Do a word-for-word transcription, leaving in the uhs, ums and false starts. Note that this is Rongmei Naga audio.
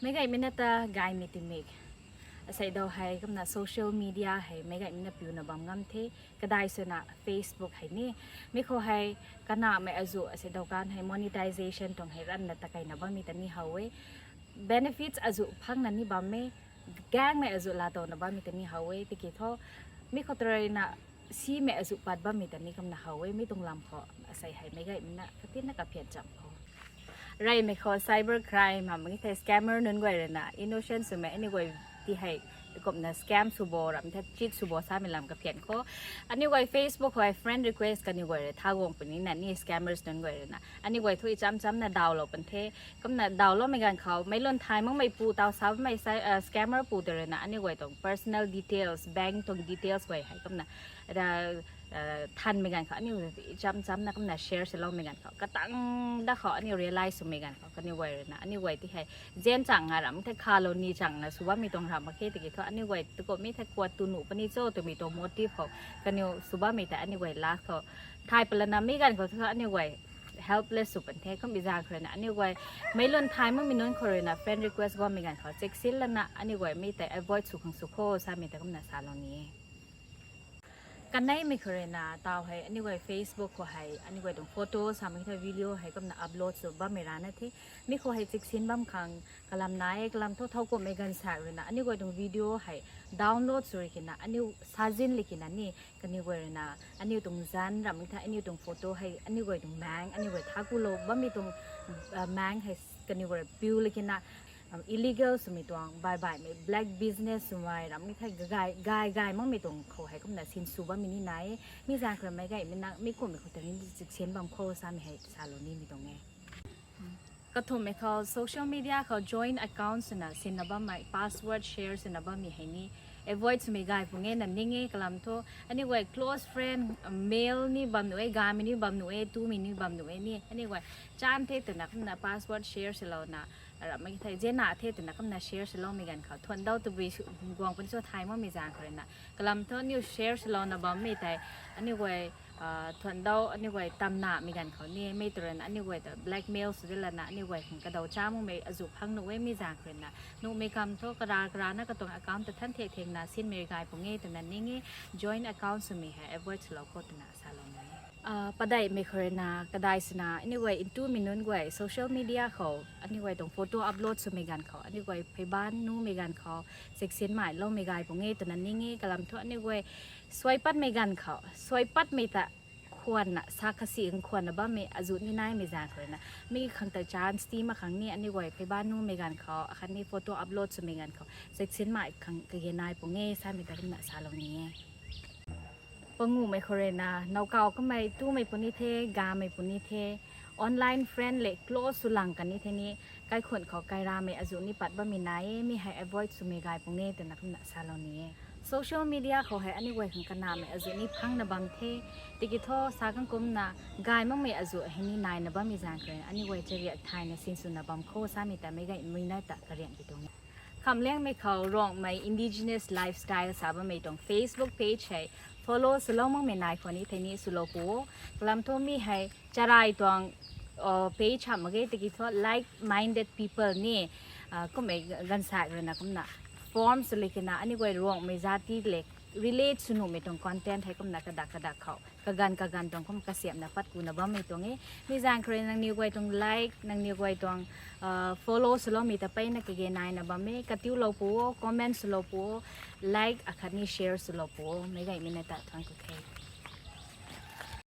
Meic gaymei na ta gaymei timik. Asei dau hei kumna social media hei meic gaymei na piuna bam ngam the. Kadai swna Facebook hei ni. Mi khou hei kanamei azuh asei dau kan hei monetization tuang hei ranna ta kaina bammei ta ni how e. Benefits azuh phangna ni bam e. Gaengmei azuh laa towna bammei ta ni how e. Tiki thu mi khou tarayna simei azuh pat bammei ta ni kumna how e. Mi tuang lam khou asei hei meic gaymei na katinna kaphian cham khou reymei khou cyber crime hamh mak ge thei scammer nunc guay rui na innocent swmei aniu guay ti hei kumna scam sw bo, ramh the cheat sw bo samei lam kaphian khou. Aniu guay Facebook khou hei friend request kaniw guay rui tha guang puni na ni scammers nunc guay rui na. Aniu guay thu icham chamna dawlou pan the. Kumna dawloumei ganv khou, meic lun thay makmei pu taw sa bammei scammer pu tei rui na aniu guay tuang personal details, bank tuang details guay hei kumna thanmei ganv khou aniu icham chamna kumna share swloumei ganv khou katang da khou aniu realize swmei ganv khou kaniw guay rui na aniu guay ti hei zen chang nga ramh the khalou ni changna sw bammei tuang ramh mak khe tiki thu aniu guay tu kumhmei thei kuat tu nuh puni cho twmei tuang motive khou kaniw sw bammei tei aniu guay last khou thay palana mi ganv khou thu aniu guay helpless sw pan the. Kummei zaeng khou rui na aniu guay meic lun thay makmei nunc khou rui na friend request guangmei ganv khou cheksin lana aniu guay mi tei avoid sw khang sw kho samei ta kumna salou ni e. Kaneimei khou rui na taw hei aniu guay Facebook khou hei aniu guay tuang photo samei the video hei kumna upload sw bammei rana the. Mi khou hei cheksin bam khang kalam nai e. Kalam thu thow kumhmei ganv sa rui na aniu guay tuang video hei download sw rui kina aniu sazin li kina ni kaniw guay rui na aniu tuang zanc ramh the aniu tuang photo hei aniu guay tuang maeng aniu guay tha kulou bammei tuang maeng hei kaniw guay rui piu li kina illegal swmei tuang baih baihmei black business swmei ramh the gay gay makmei tuang khou hei kumna sinsw bammei ni nai e. Mi zaeng khou rui meic gaymei na mi kumhmei khou ta ni cheksin bam kho samei hei salou nimei tuang e. Kathumhmei khou social media khou joint account swna sinna bammei password share swna bammei hei ni avoid swmei gay pung e na ning e. Kalam thu aniu guay close friend male ni bam nuh e, gamei ni bam nuh e, tumei ni bam nuh e ni aniu guay chan the twna kumna password share swlouna ramh mak ge thei zena the twna kumna share swloumei ganv khou thuan dau tabui guang puni cho thay makmei zaeng khou rui na. Kalam thu aniu share swlouna bammei tei aniu guay thuan dau aniu guay tamnamei ganv khou ni mei tw rui na aniu guay ta blackmail sw de lana aniu guay khang kadaw cha makmei azuh phang nuh e. Mi zaeng khou rui na nuhmei kam thu kara karana katuang account ta than thek thekna sinmei gay pung e twna ning e. Joint account swmei hei avoid swlou kho twna salou ni e. Padeihmei khou rui na kadai swna aniu guay ntumei nunc guay social media khou aniu guay tuang photo upload swmei ganv khou aniu guay pheyban numei ganv khou cheksinmei loumei gay pung e twna ning e. Kalam thu aniu guay suai patmei ganv khou suai patmei ta khwanna sa kasi khang khwanna bammei azuh ni naimei zaeng khou rui na mi khang ta chance ti mak khang ni aniu guay pheyban numei ganv khou akhatni photo upload swmei ganv khou cheksinmei khang kage nai pung e samei ta kumna salou ni e. Panguhmei khou rui na nowkaw kamei tumei puni the, gamei puni the, online friend le close sw lang kan ni the ni kaikhun khou kairamei azuh ni pat bammei nai e. Mi hei avoid swmei gay pung e twna kumna salou ni e. Social media khou hei aniu guay khang kanamei azuh ni phangna bam the. Tiki thu sa kang kumna gay makmei azuh hei ni naina bammei zaeng khou rui na aniu guay chariak thayna sinswna bam kho samei ta meic gaymei na ta karian pi tuang e. Khamliangmei khou Ruangmei Indigenous Lifestyle sa bammei tuang Facebook page hei follow swlou makmei nai khou ni thei ni swlou pu o. Kalam thu mi hei charai tuang page hamh mak ge tiki thu like-minded people ni kumhmei ganvsaekc rui na kumna form sw li kina aniu guay Ruangmei zati le relate sw nuhmei tuang content hei kumna kadak kadak khou kaganv kaganv tuang kum kasiamhna pat kuna bammei tuang e. Mi zaeng khou rui nangniw guay tuang like, nangniw guay tuang follow swloumei ta peyna kage naina bam e. Katiulou pu o, comment swlou pu o, like akhatni share swlou pu o. Meic gaymei na ta thuan ku the.